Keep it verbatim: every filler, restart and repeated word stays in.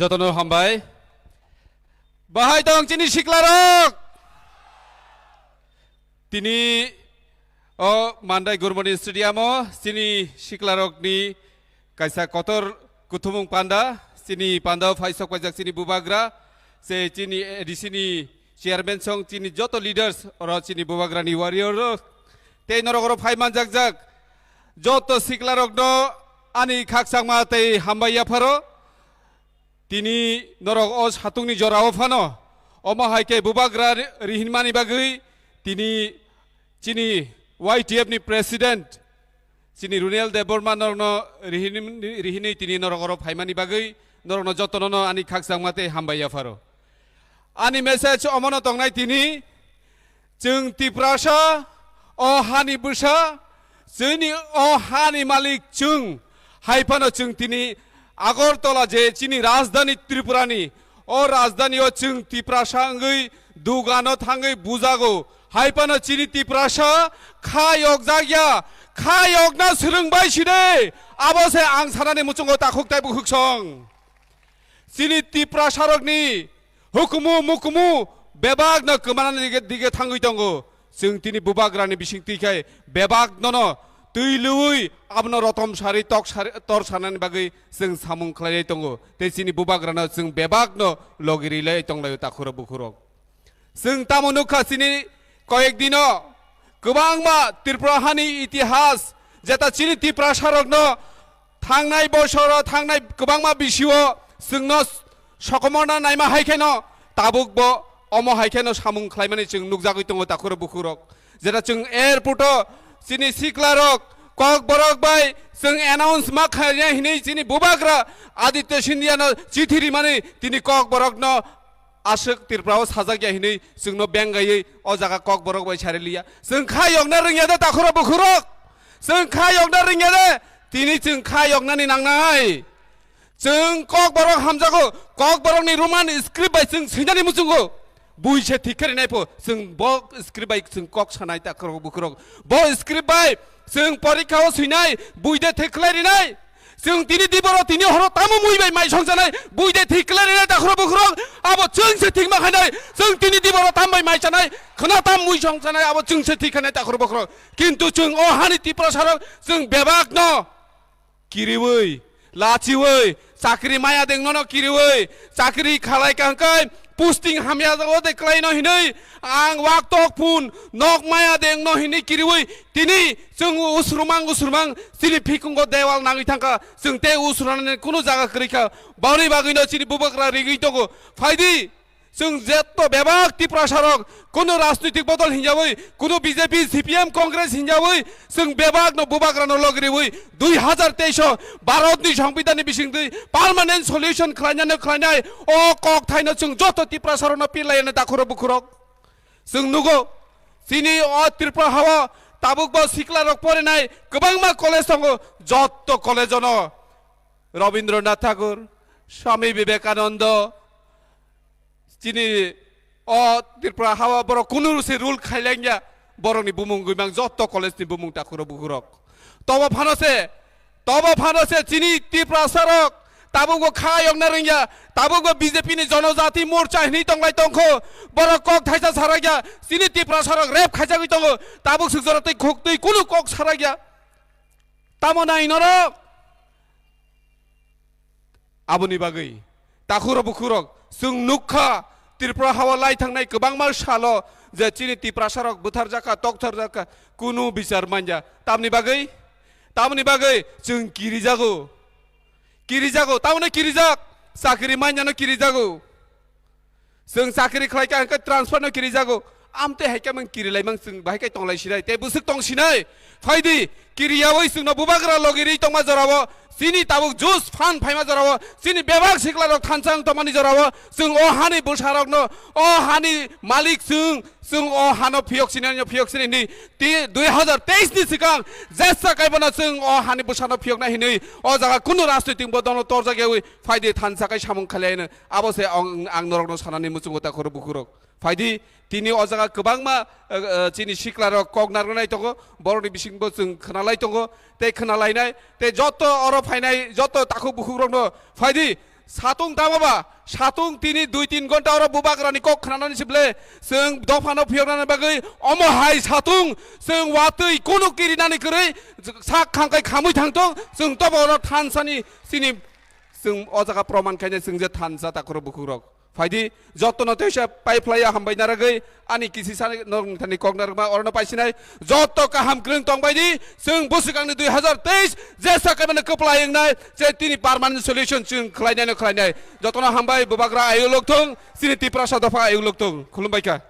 Jotono hambai. Bahai tong chini siklarok. Tini o Mandai Gurmani Stadium o chini siklarokni kaisa kotor kuthumung panda, chini panda o phaisok paijak chini bubagra, se chini A D C ni chairman song, chini joto leaders oro chini bubagrani warrior rok tei norok oro phai manjakjak joto siklarokno ani khakchangma tei hambai yapharo. Tini norok o satungni jorao phano omo hai khe bubagra ri-, rihinmani bagwi tini chini Y T F ni president chini Runel Debbarma norokno rihin-, rihinwi tini norok oro phaimani bagwi norokno jotono no ani khakchangma tei hambai yapharo. Ani message omono tongnai tini, chwng Tiprasa, o hani bwsa, chini o hani malik chwng. Hai phano chwng tini Agartala je chini rajdhani Tripurani, o rajdhani o chwng Tiprasa wngwi dugano thangwi bujago. Hai phano chini Tiprasa kha yokjak ya, kha yokna swrwngbai side. Abo se ang sanani muchungo takhuk tei bukhuk song. Chini Tiprasarokni hukumu mukumu bebakno kwmanani dige, dige thangwi tongo. Chwng tini bubagrani bising twi khai bebaknono twi lwiwi abono rotom sari tok sari tor sanani bagwi chwng samung khlainai tongo. Tei chini bubagrano chwng bebakno logi rilai tonglaio takhurok bukhurok. Chwng tamo nukha chini koyek dino kwbangma Tripura hani itihas, jeta chini Tiprasarokno thangnai bosoro thangnai kwbangma bisio chwngno sokomorna naima hai kheno tabukbo omo hai kheno samung khlaimani chwng nukjagwi tongo takhurok bukhurok. Jeta chwng airport o chini siklarok Kokborok bai chwng announce ma khaina hinwi chini bubagra Aditya Scindia no chithi rimani tini Kokborokno aswk Tripura o sajak ya hinwi chwngno bengaiwi o jaga Kokborok bai sari liya. Chwng kha yokna rwngya de takhurok bukhurok. Chwng kha yokna rwngya de, tini chwng kha yoknani nangnai. Chwng Kokborok hamjago, Kokborokni Roman script bai chwng swinani muchungo. Bui se thik khe rinai pho, chwng bo script bai chwng kok sanai takhurok bukhurok. Bo script bai chwng porikha o swinai, bui de thik khlai rinai. Chwng tini diboro tini horo tamo mui bai mai songsanai, bui de thik khlai rinai takhurok bukhurok. Abo chwng se thik ma khainai, chwng tini diboro tam bai mai chanai, khna tam mui songsanai, abo chwng se thik khainai takhurok bukhurok. Kintu chwng o hani Tiprasarok chwng bebakno kiriwi, lachiwi, chakri maya dengnono kiriwi, chakri khalai kangkai, posting hamya jago de klaino hinwi, ang wak tok phun, nok maya dengno hinwi kiriwi, tini chwng usrumang usrumang, chini phikungo dewal nangwi thangkha, chwng tei usrunani kunu jaga kwrwi kha, boni bagwino chini bubagra rigwi tongo, phaidi. Chwng jetto bebak Tiprasarok, kuno rajnoitik bodol hinjawi, kuno B J P, C P M, Congress hinjawi, chwng bebakno bubagrano logriwi, dui hazar teis o Bharatni Songbidanni bisingtwi permanent solution khlainani khlainai, o kokthaino chwng joto Tiprasarokno pirlaiyani takhurok bukhurok. Chwng nugo, chini o Tripura hao tabukbo siklarok porinai kwbangma college tongo, jotto college-ono Rabindranath Tagore, Swami Vivekananda, chini o Tripura hao borok kunu se rule khailangya, borokni bumung gwimang jotto college ni bumung takhurok bukhurok. Tobo phano se, tobo phano se chini Tiprasarok tabukbo kha yokna rwngya, tabukbo B J P ni Jonojati Morcha hinwi tonglai tongkho, borok kok thaisa sarakya, chini Tiprasarok rape khaijagwi tongo, tabuk swk jora tei khuk twi kunu kok sarakya. Tamo nai norok? Aboni bagwi takhurok bukhurok chwng nukha, Tripura hao lai thangnai kwbangma salo je chini Tiprasarok butharjakha, toktharjakha, kunu bichar manya. Tamni bagwi, tamni bagwi chwng kirijago, kirijago, tamoni kirijak, chakri manyano kirijago. Chwng chakri khlai kha hwnkhe transfer no kirijago. Amtwi hai khe mang kirilaimang chwng bahai khe tonglai sinai. Tei bwswk tong sinai. Phaidi kiriyawi chwngno bubagra logiri tongma jorao. Chini tabuk jus phan phaima jorao. Chini bebak siklarok thansa wng tongmani jorao. Chwng o hani bwsarokno, o hani malik chwng, chwng o hano phiyok sinai, phiyok sinai ni. Ti dui hazar teis ni swkang jesa kaibono chwng o hani bwsano phiyokna hinwi o jaga kunu rajnoitik bodolno torjak yawi phaidi thansa kai samung khlai no. Abo se ang, ang norokno sanani muchungo takhurok bukhurok. Phaidi, tini o jaga kwbangma, eh, eh, chini siklarok kok narwknai tongo, borokni bisingbo chwng khwnalai tongo, tei khwnalainai, tei joto oro phainai, joto takhuk bukhukrokno phaidi, Satung tamo ba? Satung tini dui tin ghonta oro bubagrani kok khnanani sible chwng dophano phiyoknani bagwi omo hai satung chwng watwi kunu kirinani kwrwi sak khangkai khamwi thangtong, chwng tobo oro thansani sini chwng o jaga proman khainai chwng je thansa takhurok bukhukrok. Phaidi, jotono teisa pai phlaiya hambai naragwi, ani kisi sani norok nithani kok narwkma orono paisinai, joto kaham kwrwng tongbaidi, chwng bwswkangni dui hazar teis jesa kaimano kwplai wngnai, je tini permanent solution chwng khlainaino khlainai. Jotono hambai, bubagra ayuk lokthung, chini Tiprasa dopha ayuk lokthung. Khulumbaikha.